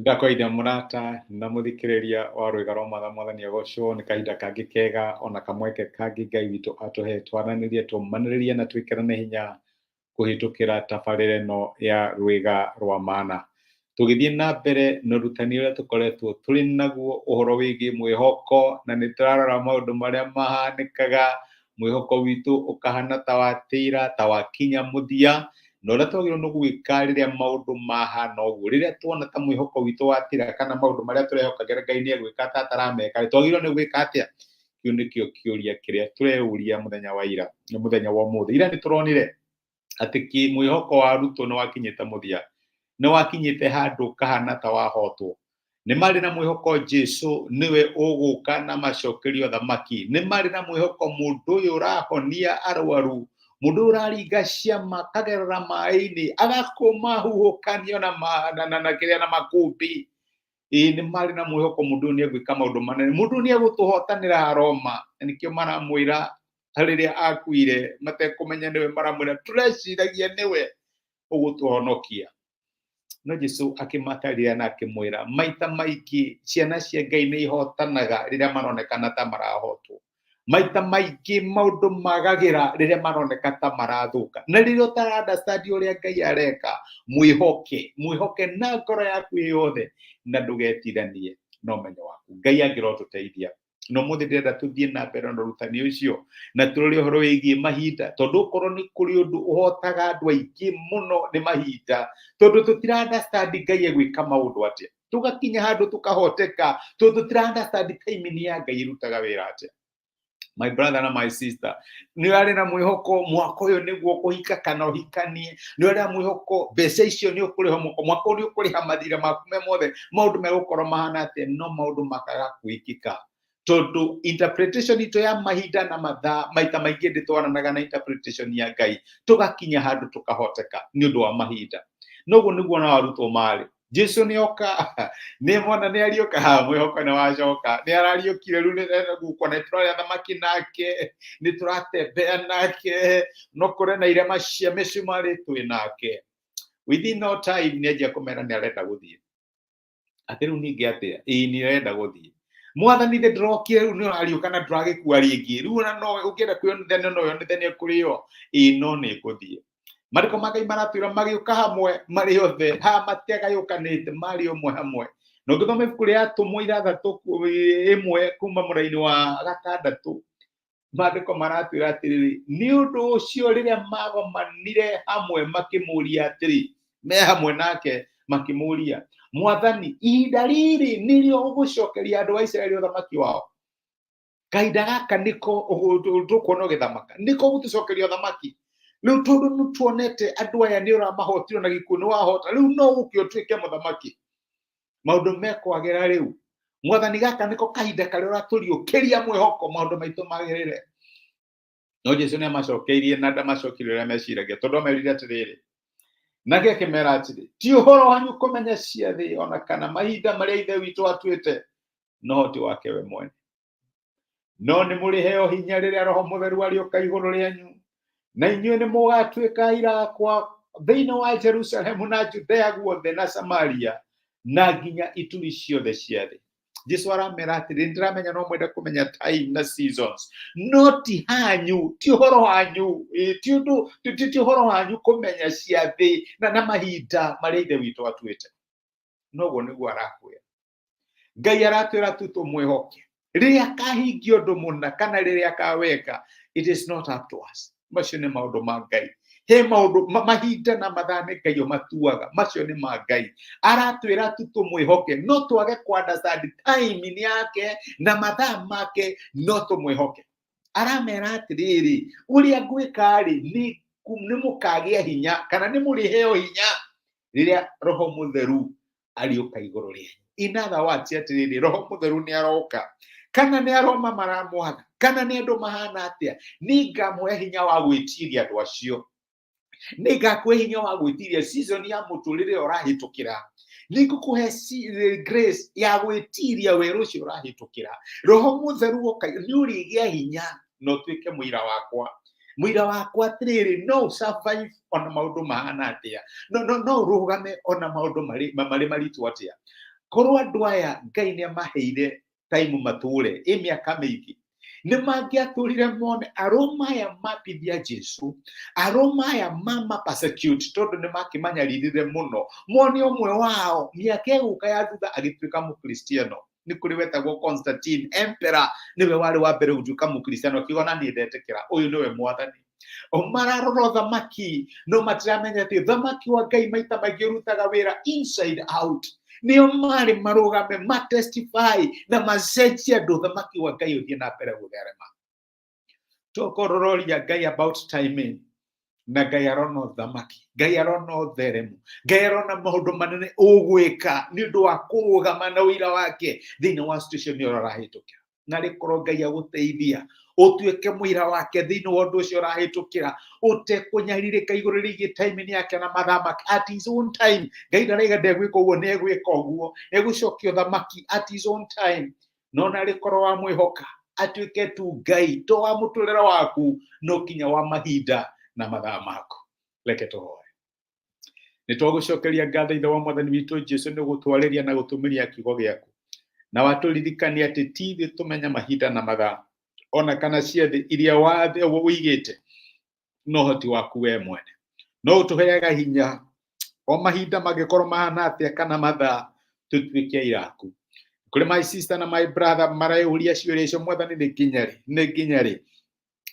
Ndakwaithia mũrata na mũthikĩrĩria wa rwĩga rwa Mwathani, Mwathani agocwo. Nĩ kahinda kangĩ kega ona kamweke kangĩ Ngai witũ atũhe twaranĩrie, tũmanĩrĩrie na twĩkĩrane hinya kũhĩtũkĩra tabarĩra ĩno ya rwĩga rwa mana. Tũgĩthiĩ na mbere na ũrutani ũrĩa tũkoretwo tũrĩ naguo ũhoro wĩgiĩ mwĩhoko, na nĩ tũrarora maũndũ marĩa mahanĩkaga mwĩhoko witũ ũkahana ta watĩra, ta wakinya mũthia, na ũrĩa twagĩrĩirwo nĩ gwĩka rĩrĩa maũndũ mahana ũguo, rĩrĩa tuona ta mwĩhoko witũ watĩra kana maũndũ marĩa tũrehokagĩra Ngai nĩ egwĩka ta atarameka, twagĩrĩirwo nĩ gwĩka atĩa? Kĩu nĩkĩo kĩũria kĩrĩa tũreyũria mũthenya wa ira, mũthenya wa ũmũthĩ. Ira nĩ tũronire atĩ mwĩhoko wa arutwo nĩ wakinyĩte mũthia, nĩ wakinyĩte handũ kahana ta wahotwo. Nĩ marĩ na mwĩhoko Jesu nĩwe ũgũka na macokerio thamaki. Nĩ marĩ na mwĩhoko mũndũ ũyũ ũrahonia arwaru, mũndũ ũyũ ũraringa ciama akagerera maĩ-inĩ, agakũma huhũkanio na, na, na, na kĩrĩa na makũmbĩ. Ĩĩ nĩ marĩ na mwĩhoko mũndũ ũyũ nĩ egwĩka maũndũ manene, mũndũ ũyũ nĩ egũtũhotanĩra Roma. Na nĩkĩo maramwĩra rĩrĩa akuire matekũmenya nĩwe, maramwĩra tũreciragia nĩwe ũgũtũhonokia. No Jesu akĩmatarĩria na akĩmwĩra, maita maingĩ ciana cia Ngai nĩ ihotanaga rĩrĩa maronekana ta marahotwo. Maita maingĩ maũndũ magagĩra rĩrĩa maroneka ta marathũka. Na rĩrĩa ũtara understand ũrĩa Ngai areka, mwĩhoke, mwĩhoke na ngoro yaku yothe na ndũgetithanie na ũmenyo waku. Ngai angĩrotũteithia. Na ũmũthĩ ndĩrenda tũthiĩ na mbere na ũrutani ũcio na tũrore ũhoro wĩgiĩ mahinda, tondũ okorwo nĩ kũrĩ ũndũ ũhotaga andũ aingĩ mũno nĩ mahinda, tondũ tũtira understand Ngai egwĩka maũndũ atĩa, tũgakinya handũ tũkahoteka tondũ tũtira understand timing ya Ngai ĩrutaga wĩra atĩa. My brother na my sister, nĩ arĩ na mwĩhoko mwaka ũyũ nĩguo ũkũhika kana ũhikanie, nĩ arĩ na mwĩhoko mbeca icio nĩ ũkũrĩha mwaka, mwaka ũyũ nĩ ũkũrĩha mathirĩ maku me mothe, maũndũ megũkorwo mahana atĩa, no maũndũ makaga gwĩkĩka tondũ interpretation itũ ya mahinda na mathaa maita maingĩ ndĩtwaranaga na interpretation ya Ngai, tũgakinya handũ tũkahoteka nĩ ũndũ wa mahinda. Noguo nĩguo nao arutwo marĩ. Jesu nĩ oka, nĩ mona nĩ ariũka, ha mwĩhoko nĩ wacoka, nĩ arariũkire, rĩu nĩ gũkwo nĩ tũrarĩa thamaki nake, nĩ tũratembea nake, no kũrĩ na irema cia mĩcumarĩ twĩ nake. Within no time nĩ anjia kũmera nĩ arenda gũthiĩ. Atĩ rĩu ningĩ atĩa? Ĩĩ nĩ arenda gũthiĩ. Mwathani thĩ ndĩrokire, rĩu nĩ ũrariũka na ndũragĩkua rĩngĩ, rĩu ona no ũngĩenda kwĩyonithania no wĩyonithanie kũrĩ o. Ĩĩ no nĩ ngũthiĩ. Marĩko ma Ngai maratwĩra magĩũka hamwe marĩ othe, haha matiagayũkanĩte, marĩ ũmwe hamwe. Na ũngĩthoma ibuku rĩa Atũmwo ithathatũ ĩmwe kuma mũraini wa gatandatũ, maandĩko maratwĩra atĩrĩrĩ, nĩ ũndũ ũcio rĩrĩa magomanire hamwe makĩmũria atĩrĩ, me hamwe nake makĩmũria, Mwathani, ihinda rĩrĩ nĩrĩo ũgũcokeria andũ a Isiraeli ũthamaki wao? Kahinda gaka nĩko tũkuona ũgĩthamaka, nĩko ũgũtũcokeria ũthamaki? Rĩu tondũ nĩ tuonete andũ aya nĩ ũramahotire na gĩkuũ nĩ wahota, rĩu no ũke ũtuĩke mũthamaki, maũndũ mekwagĩra rĩu. Mwathani, gaka nĩko kahinda karĩa ũratũriũkĩria mwĩhoko, maũndũ maitũ magĩrĩre. No Jesu nĩ amacokeirie na ndamacokirie ũrĩa meciragia, tondũ amerire atĩrĩrĩ, nake akĩmera atĩrĩ, ti ũhoro wanyu kũmenya ciathĩ ona kana mahinda marĩa Ithe witũ atuĩte na ũhoti wake we mwene, no nĩ mũrĩheo hinya rĩrĩa Roho Mũtheru arĩũka igũrũ rĩanyu, na inyuĩ nĩ mũgatuĩka aira akwa thĩinĩ wa Jerusalemu na Judea guothe na Samaria na nginya ituri ciothe cia thĩ. Jesu aramera atĩrĩ, ndĩramenya no mwende kũmenya time na seasons, no ti hanyu, ti ũhoro wanyu, ti ũndũ, ti ũhoro wanyu kũmenya ciathĩ na mahinda marĩa Ithe witũ atuĩte. Noguo nĩguo arakwĩra. Ngai aratwĩra tu tũmwĩhoke. Rĩrĩa akahingia ũndũ mũna kana rĩrĩa akaweka, it is not up to us. Macio nĩ maũndũ ma Ngai. He maũndũ mahinda na mathaa nĩ Ngai ũmatuaga, macio nĩ ma Ngai. Aratwĩra tu tũmwĩhoke, no twage kũ understand timing yake na mathaa make, no tũmwĩhoke. Aramera atĩrĩrĩ, ũrĩa ngwĩka-rĩ, nĩ mũkagĩa hinya kana nĩ mũrĩheo hinya rĩrĩa Roho Mũtheru arĩũka igũrũ rĩanyu. In other words, atĩrĩrĩ, Roho Mũtheru nĩ aroka, kana nĩ Aroma maramwatha, kana nĩ andũ mahana atĩa, nĩ ngamũhe hinya wa gwĩtiria andũ acio, nĩ ngakũhe hinya wa gwĩtiria season ya mũtũrĩre ũrahĩtũkĩra, nĩ ngũkũhe grace ya gwĩtiria werũ ũcio ũrahĩtũkĩra. Roho Mũtheru woka nĩ ũrĩgĩa hinya na ũtuĩke mũira wakwa, mũira wakwa atĩrĩrĩ, no ũsurvive ona maũndũ mahana atĩa, no, no, no ũrũgame ona maũndũ marĩ maritũ atĩa. Korwo andũ aya Ngai nĩ amaheire time matũre ĩ mĩaka mĩingĩ, nĩ mangĩatũrire mone arũme aya mapithia Jesu, arũme aya mama persecute, tondũ nĩ makĩmanyaririre mũno, mone ũmwe wao mĩaka ĩgũka ya thutha agĩtuĩka mũkristiano. Nĩ kũrĩ wetagwo Constantine emperor, nĩwe warĩ wa mbere gũtuĩka mũkristiano, akiuga na niĩ ndetĩkĩra ũyũ nĩwe mwathani. O mararora ũthamaki no matiramenya atĩ ũthamaki wa Ngai maita maingĩ ũrutaga wĩra inside out. Nĩo marĩ marũgame matestify na macenjie andũ, ũthamaki wa Ngai ũthiĩ na mbere gũtherema. Tokorororia Ngai about timing, na Ngai arona ũthamaki, Ngai arona ũtheremu, Ngai arona maũndũ manene ũgwĩka nĩ ũndũ wa kũrũgama na ũira wake thĩinĩ wa situation ĩrĩa ũrahĩtũkĩra. Na rĩkorwo Ngai agũteithia ũtuĩke mũira wake thĩinĩ wa ũndũ ũcio ũrahĩtũkĩra, ũtekũnyarirĩka igũrũ rĩgiĩ timing yake na mathaa make. At his own time, Ngai ndaraiga ndegwĩka ũguo, nĩ egwĩka ũguo, egũcokia ũthamaki at his own time. No na rĩkorwo wamwĩhoka atuĩke tu Ngai to wa mũtũrĩre waku, no kinya wa mahinda na mathaa maku. Reke tũhoe. Nĩ twagũcokeria ngatho Ithe wa Mwathani witũ Jesu nĩ gũtwarĩria na gũtũmĩria kiugo gĩaku, na watũririkania atĩ ti ithuĩ tũmenya mahinda na mathaa ona kana ciathĩ iria ũigĩte, no ũhoti waku we mwene. No ũtũheaga hinya o mahinda mangĩkorwo mahana atĩa kana mathaa, tũtuĩke aira aku. Kũrĩ my sister na my brother mareyũria ciũria icio, Mwathani nĩ nginya rĩ, nĩ nginya rĩ?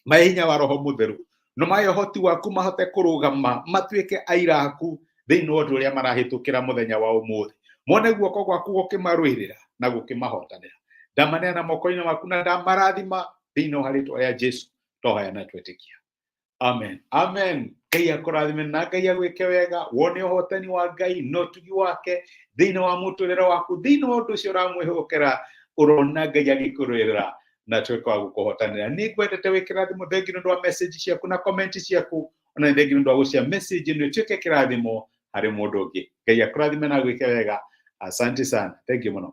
Mahe hinya wa Roho Mũtheru, no mahe ũhoti waku mahote kũrũgama matuĩke aira aku thĩinĩ wa ũndũ ũrĩa marahĩtũkĩra mũthenya wa ũmũthĩ. Mone guoko gwaku gũkĩmarũĩrĩra na gũkĩmahotanĩra. Ndamaneana moko-inĩ maku na ndamarathima thĩinĩ wa rĩtwa rĩa Jesu, twahoya na twetĩkia. Amen, amen. Ngai akũrathime na Ngai agwĩke wega, wone ũhotani wa Ngai na ũtugi wake thĩinĩ wa mũtũrĩre waku, thĩinĩ wa ũndũ ũcio ũramwĩhokera, ũrona Ngai agĩkũrũĩrĩra na tuĩke wa gũkũhotanĩra. Nĩ ngwendete wĩ kĩrathimo, thengi nĩ ũndũ wa message ciaku na comment ciaku, ona nĩ thengi nĩ ũndũ wa gũcia message ĩno ĩtuĩke kĩrathimo harĩ mũndũ ũngĩ. Ngai akũrathime na agwĩke wega. Asante sana, thank you mũno.